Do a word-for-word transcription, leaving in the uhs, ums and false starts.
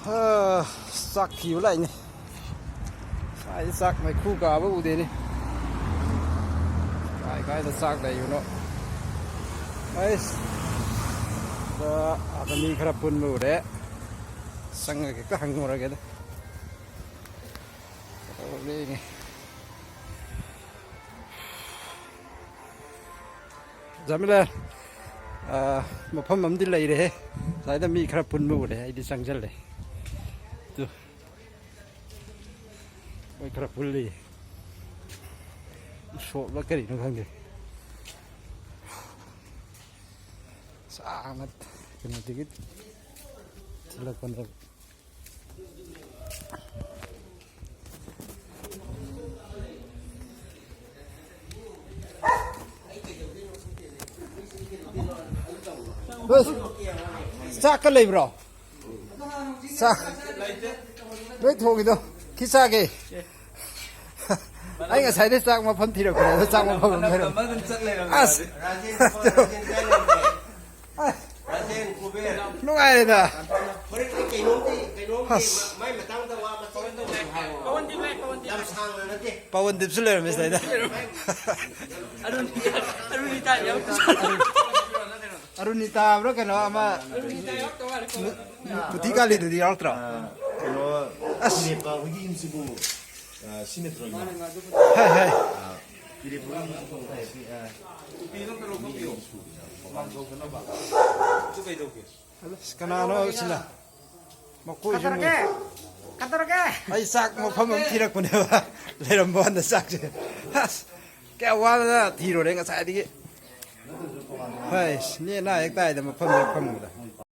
ꯍꯥ, ꯆꯥꯛ ꯊꯤꯕ ꯂꯥꯛꯏꯅꯦ꯫ ꯁ꯭ꯋꯥꯏꯗ ꯆꯥꯛ ꯃꯩꯈꯨ ꯀꯥꯕ ꯎꯗꯦꯅꯦ꯫ ꯀꯥꯏ ꯀꯥꯏꯗ ꯆꯥꯛ ꯂꯩꯕꯅꯣ? ꯑꯩꯁ, ꯑꯥꯗ ꯃꯤ ꯈꯔ ꯄꯨꯟꯕ ꯎꯔꯦ꯫ ꯆꯪꯉꯒ ꯍꯦꯛꯇ ꯍꯪꯉꯨꯔꯒꯦꯗ꯫ ꯀꯩꯗꯧꯔꯤꯅꯦ? ꯖꯥꯃꯤꯂꯥ, ꯑꯥ, ꯃꯐꯝ ꯑꯃꯗꯤ ꯂꯩꯔꯦꯍꯦ꯫ ꯁ꯭ꯋꯥꯏꯗ ꯃꯤ ꯈꯔ ꯄꯨꯟꯕ ꯎꯔꯦ, ꯑꯩꯗꯤ ꯆꯪꯁꯤꯜꯂꯦ꯫ ꯇꯨ꯫ ꯃꯣꯏ ꯈꯔ ꯄꯨꯜꯂꯤ꯫ ꯎꯁꯣꯞꯂ ꯀꯔꯤꯅꯣ ꯈꯪꯗꯦ꯫ ꯁꯥꯡꯅ ꯀꯩꯅꯣꯗꯒꯤ ꯊꯤꯜꯂꯛꯄꯅꯦꯕ꯫ ꯍꯣꯏ꯫ ꯆꯥꯛꯀ ꯂꯩꯕ꯭ꯔꯣ? ꯆꯥꯛ ꯂꯣꯏ ꯊꯣꯡꯉꯤꯗꯣ꯫ ꯈꯤ ꯆꯥꯒꯦ? ꯑꯩ ꯉꯁꯥꯏꯗꯩ ꯆꯥꯛ ꯃꯐꯝ ꯊꯤꯔꯛꯄꯅꯦ, ꯑꯗꯣ ꯆꯥꯛ ꯃꯐꯝ ꯑꯃ ꯂꯩꯔꯝꯃꯦ꯫ ꯑꯗꯨꯝ ꯆꯠ ꯂꯩꯔꯝꯃꯦ꯫ ꯑꯁ! ꯔꯥꯖꯦꯟ, ꯀꯨꯕꯦꯔ꯫ ꯅꯨꯡꯉꯥꯏꯔꯦꯗ꯫ ꯍꯣꯔꯦꯟ ꯑꯩ ꯀꯩꯅꯣꯝꯗꯤ, ꯀꯩꯅꯣꯝꯗꯤ ꯑꯁ꯫ ꯃꯥꯏ ꯃꯇꯥꯡꯗ ꯋꯥ ꯃꯇꯦꯛ ꯑꯃꯇ ꯍꯥꯏꯌꯣ꯫ ꯌꯥꯝ ꯁꯥꯡꯅ ꯅꯠꯇꯦ꯫ ꯄꯋꯟꯗꯤꯞꯁꯨ ꯂꯩꯔꯝꯃꯦ ꯁꯤꯗꯩꯗ꯫ ꯑꯔꯨꯅꯤꯇꯥ, ꯑꯔꯨꯅꯤꯇꯥ ꯌꯥꯎꯗ꯭ꯔꯣ? ꯑꯔꯨꯅꯤꯇꯥ ꯍꯥꯏꯕ꯭ꯔꯥ ꯀꯩꯅꯣ ꯑꯃ ꯃꯨ-, ꯃꯨꯊꯤ ꯀꯥꯂꯤꯗꯨꯗꯤ ꯌꯥꯎꯔꯛꯇ꯭ꯔꯣ? ꯑ, ꯀꯩꯅꯣ, ꯑꯁ꯫ ꯏꯅꯦꯄꯥ ꯍꯣꯏꯒꯤ ꯌꯨꯝꯁꯤꯕꯨ, ꯑ, ꯁꯤ ꯅꯠꯇ꯭ꯔꯣ ꯏꯃꯥ? ꯍꯥꯏ, ꯍꯥꯏ꯫ ꯑ, ꯏꯅꯦꯄꯥ ꯍꯣꯏꯒꯤ ꯌꯨꯝꯁꯤꯕꯨ, ꯑ, ꯑꯁ, ꯀꯅꯥꯅꯣ ꯁꯤꯅ? ꯃꯀꯣꯏꯁꯨ ꯀꯗꯧꯔꯒꯦ? ꯃꯣꯏ ꯀꯗꯧꯔꯒꯦ? ꯑꯩ ꯆꯥꯛ ꯃꯐꯝ ꯑꯃ ꯊꯤꯔꯛꯄꯅꯦꯕ꯫ ꯂꯩꯔꯝꯕ ꯋꯥꯅ ꯆꯥꯛꯁꯦ꯫ ꯑꯁ, ꯀꯌꯥ ꯋꯥꯅ ꯊꯤꯔꯨꯔꯦ ꯉꯁꯥꯏꯗꯒꯤ꯫ ꯍꯩꯁ, ꯅꯦ ꯅꯥ ꯍꯦꯛ ꯇꯥꯏꯗ ꯃꯐꯝꯗ ꯐꯝꯕꯗ꯫